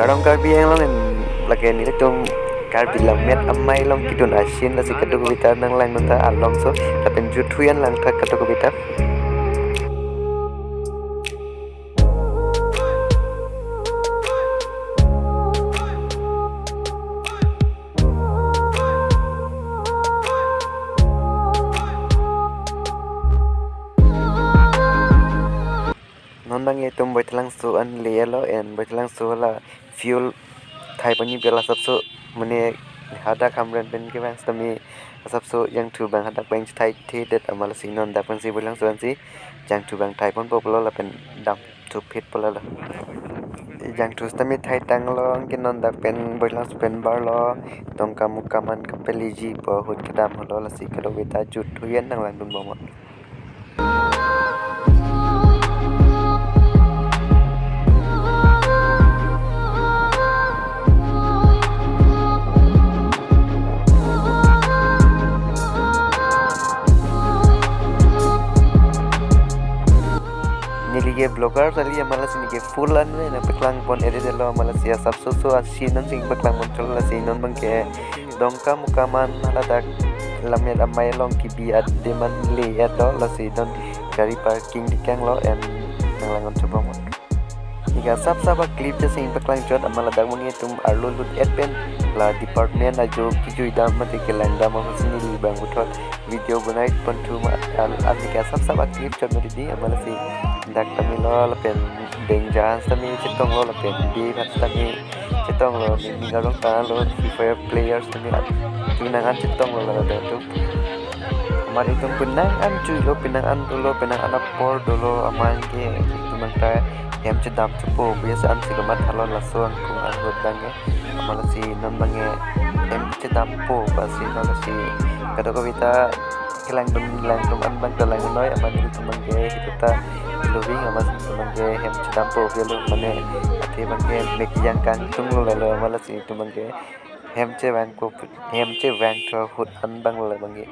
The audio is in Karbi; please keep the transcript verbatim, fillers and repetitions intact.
Kardom Karbi Anglong, en lake nelitum Karbi Lammet Amei along kedun a-scene lasi kadokave ta nanglangdun tha alongso, lapen juthu-an lang tha kadokave ta. Non bang itum Baithalangso an le-etlo, en Baithalangso hala fuel thai poni pi la asapso, mane hadak Hamren pen kevang sitame asapso jangthu bang hadak bang chethai thedet amat lasi non dak pensi Baithalangso ansi jangthu bang thai ponpo pulo lapen damthu phit pulo lo. Jangthu sitame thai tanglo, anke non dak pen Baithalangso pen barlo, Dongkamukam an kapeleji pu ahut kedam holo, lasi kadokave ta juthu-an nanglangdun bomnon. Neli ke vlogger kali amat lasi neli ke full an nangpaklang pon edit lo, amat lasi asapso so a-scene an si nangpaklang pon chot, lasi non bang ke Dongkamukam an haladak Lammet Amei along kebi adim an le-etlo, lasi non gari parking dikanglo, en nanglang-on chobom. Neli ke asapsap a-clip ta si nangpaklang chot, amat ladak bang itum arlo lut-et pen la department ajo kejui dam mate kelang dam ahut si neli bang puthot video bonai ponthu ma, al, al neli ke asapsap a-clip chot mati di, amat lasi dak tame lo lapen Dengja sitame chetonglo lapen Dave sitame chetonglo, neli arong tanglo, Free Fire players tame atum nang an chetonglo ladak tu. Amat itum penang an chuilo, penang an dolo, penang an apor dolo, amat ke itum nangta hem chedam thupo pu asa ansi kamathalo, laso angkung ahut bang ke. Amat lasi non bang ke hem chedampo pu asa, non lasi kadokave ta kelangdun, langdun an bang ta langdun noi, amat itum bang ke itum ta loving, amat itum bang ke hem chedampo pu lo, mane athe bang ke mek yang kangtunglo lalo, amat lasi itum bang ke hem chevangpo, hem chevangthu ahut an bang lo bang ke.